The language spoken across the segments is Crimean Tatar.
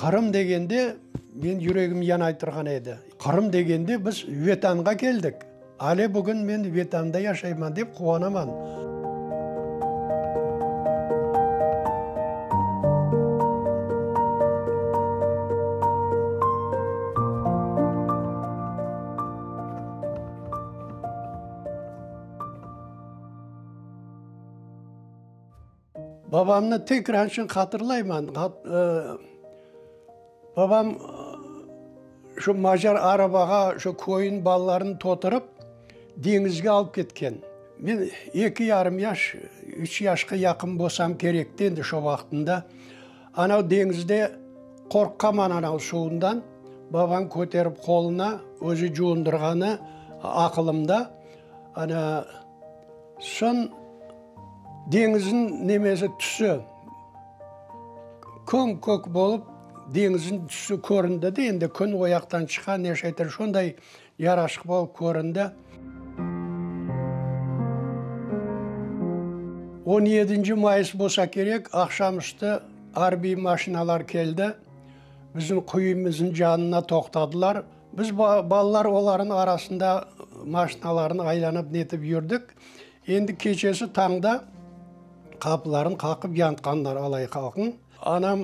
Qırım degende, men yüregim yanay turğan edi. Qırım degende biz Vetanğa keldik. Ale bugün men Vetanda yaşayman dep quvanaman. Babamnı tekrar içün hatırlayman. Babam şu macar arabağa şu köyün balalarını toturıp, deñizge alıp ketken. Men eki yarım yaş, üç yaşqa yaqın bolsam kerekti endi şo vaqtında. Anav deñizde qorqqanman anav suvundan. Babam köterip qoluna, özü cuvundırğanı aqılımda. Ana, soñ deñizniñ nemesi, tüsü köm-kök bolıp, deñizniñ tüsü köründi de, endi kün o yaqtan çıqa, ne şeytir, şonday yaraşıq bolıp köründi. On yedinci mayıs bolsa kerek, aqşam üstü arbiy maşinalar keldi, bizim quyumıznıñ canına toqtadılar. Biz balalar olarnıñ arasında maşinalarnı aylanıp netip yürdik. Endi keçesi tañda qapılarını qaqıp yantqanlar alay halqnıñ. Anam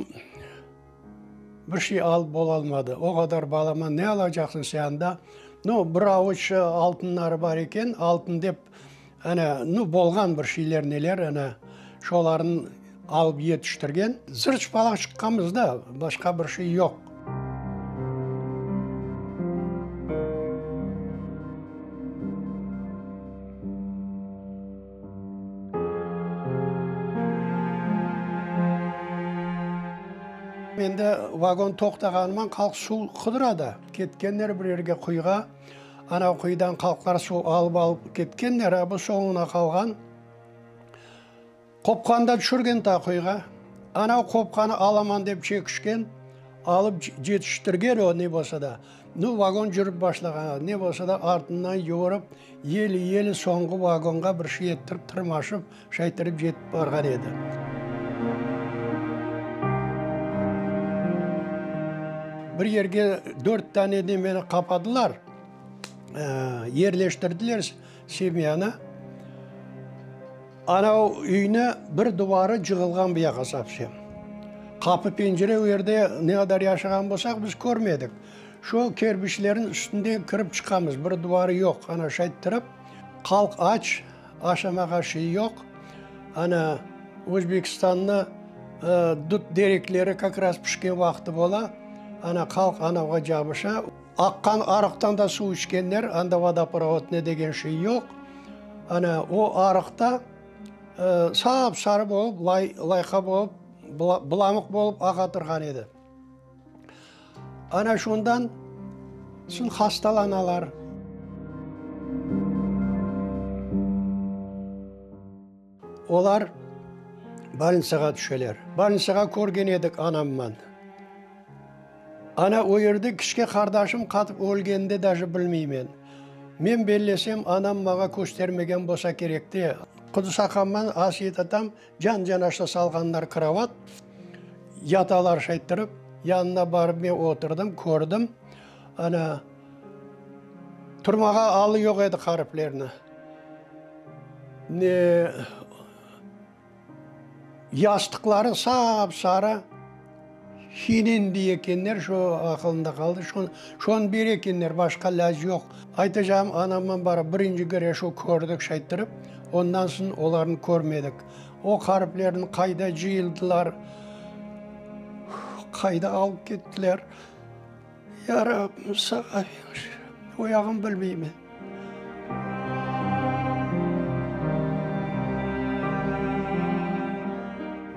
bir şey alıp bolalmadı. O qadar balama ne alacaqsıñ sen anda? Nu, bir avuç altınları bar eken, altın dep, ana, nu, bolğan bir şeyler neler, ana, şolarnı alıp yetiştirgen. Zır-çıpalaq çıqqanmız da, başqa bir şey yoq. Endi vagon toqtağanıman halq suv qıdıra da. Ketkenler bir yerge quyuğa. Ana quyudan halqlar suv alıp-alıp ketkenler, a bu soñuna qalğan. Qopqanı da tüşürgen ta quyuğa. Ana qopqanı alaman dep çekişken, alıp cetiştirgen o ne bolsa da. Nu, vagon cürip başlağan, ne bolsa da artından yuvurıp, yeli-yeli soñğı vagonğa bir şey ettirip, tırmaşıp, şaytırıp jetip barğan edi. Bir yerge dört tane nemeni qapadılar, yerleştirdiler semyanı. Ana o üyni bir duvarı cığılğan bu yaqa sovsem. Qapı, pencere o yerde ne qadar yaşağan bolsaq, biz körmedik. Şu kerpiçlerniñ üstünden kirip çıqamız, bir duvarı yoq. Ana şayttırıp, halq aç, aşamağa şey yoq. Ana Özbekistannı dut derekleri kak raz pişken vaqtı bola. Ana halq anavğa cabışa. Aqqan arıqtan da suv içkenler, anda vodoprovod ne degen şey yoq. Ana, o arıqta sap-sarı bolıp, lay, layqa bolıp, bılamıq bolıp ağa turğan edi. Ana şundan soñ hastalanalar. Olar bolnitsağa tüşeler. Bolnitsağa körgen edik anamman. Ana o yerde kiçke qardaşım qatıp ölgenini daje bilmeymen. Men bellesem, anam maña köstermegen bolsa kerek de. Qudus aqamman Asiyet atam can-canaşta salğanlar krovat, yatalar şayttırıp, yanına barıp men oturdım, kördim. Ana, turmağa alı yoq edi qariplerni. Ne, yastıqları sap-sarı, hinin dey ekenler, şu aqılımda qaldı, şonı bere ekenler, başqa lâc yoq. Aytacağım, anamman barıp birinci kere şu kördik şayttırıp, ondan soñ olarnı körmedik. O qariplerni qayda cıyıldılar, qayda alıp kettiler. Ya Rabbim, sağa o yağın bilmeymen.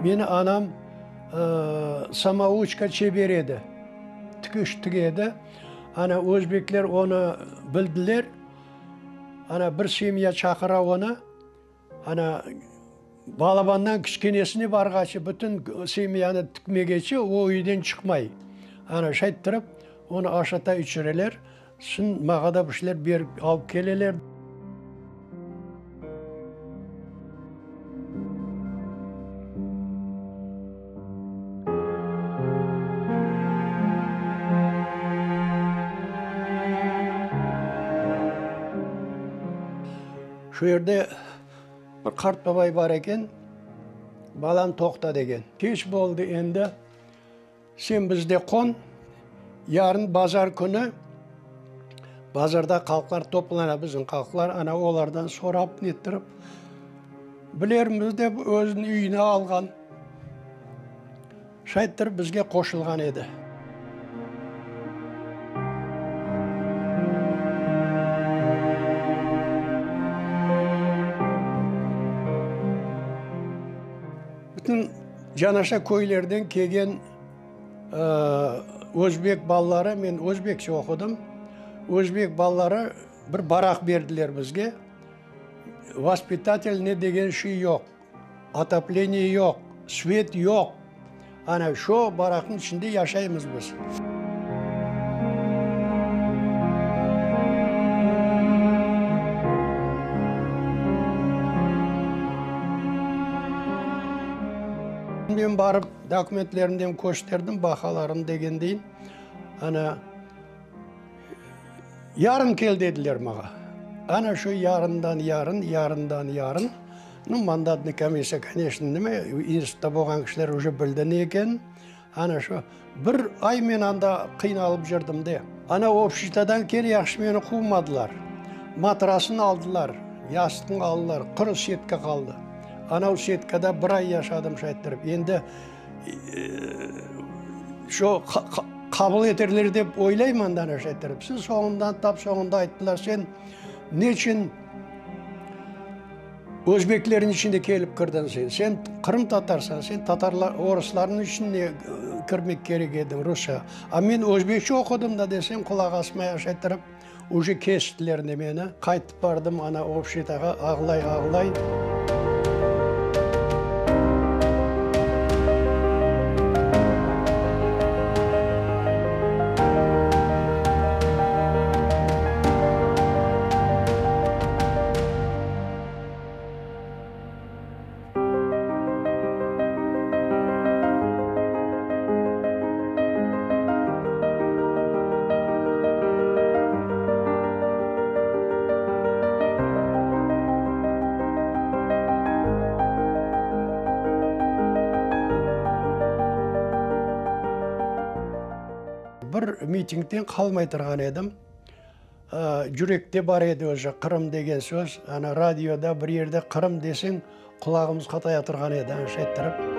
Meni anam samouçka çeber edi, tikiş tige edi. Ana, özbekler onı bildiler. Ana, bir semya çaqıra onı. Ana, balabandan kiçkenesine barğaçı, bütün semyanı tikmegeçe o üyden çıqmay. Ana, şayttırıp, onı aşata içireler. Soñ mağa da bir şeyler berip alıp keleler. Şu yerde bir qartbabay bar eken, Balam, toqta, degen. Keç boldı endi, sen bizde qon, yarın bazar künü bazarda halqlar toplana, bizim halqlar, ana olardan sorap nettirip bilermiz, dep özüniñ üyüne alğan. Şayttirip bizge qoşulğan edi. Bütün canaşa köylerden kelgen özbek balaları, men özbekçe oqudım, özbek balaları bir baraq berdiler bizge, vospitatel ne degen şey yoq. Otopleniye yoq, svet yoq. Ana şu baraqnıñ içinde yaşaymız biz. Men barıp dokumentlerimden kösterdim, bahalarım degendeyin. Ana Yarın kel dediler maña. Ana şu yarından yarın, yarından yarın, nu, mandatnıy komissiya, koneçno, nime, institutta bolğan kişiler uje bildi ne ekenin. Ana şu bir ay men anda qıynalıp cürdim de. Ana obşjitadan kene yahşı meni quvmadılar. Matrasını aldılar, yastıqnı aldılar, quru setka qaldı. Ana o setkada bir ay yaşadım şayttırıp. Endi Şu qabul eterler dep oylayman da ana şaytırıp. Siz soñundan, tap soñunda ayttılar, sen neçün özbeklerniñ içinde kelip kirdiñ sen? Sen qırımtatarsan, sen tatarlar, oruslarnıñ içinde kirmek kerek ediñ, rusça. A men özbekçe oqudım da desem, qulaq asmay şaytırıp, uje kestiler meni. Qaytıp bardım ana obşitağa ağlay-ağlay. Bir mitingden qalmay turğan edim. Cürekte bar edi oca Qırım degen söz. Ana radioda bir yerde Qırım deseñ, qulağımız qataya turğan edi, ana şay ettirip.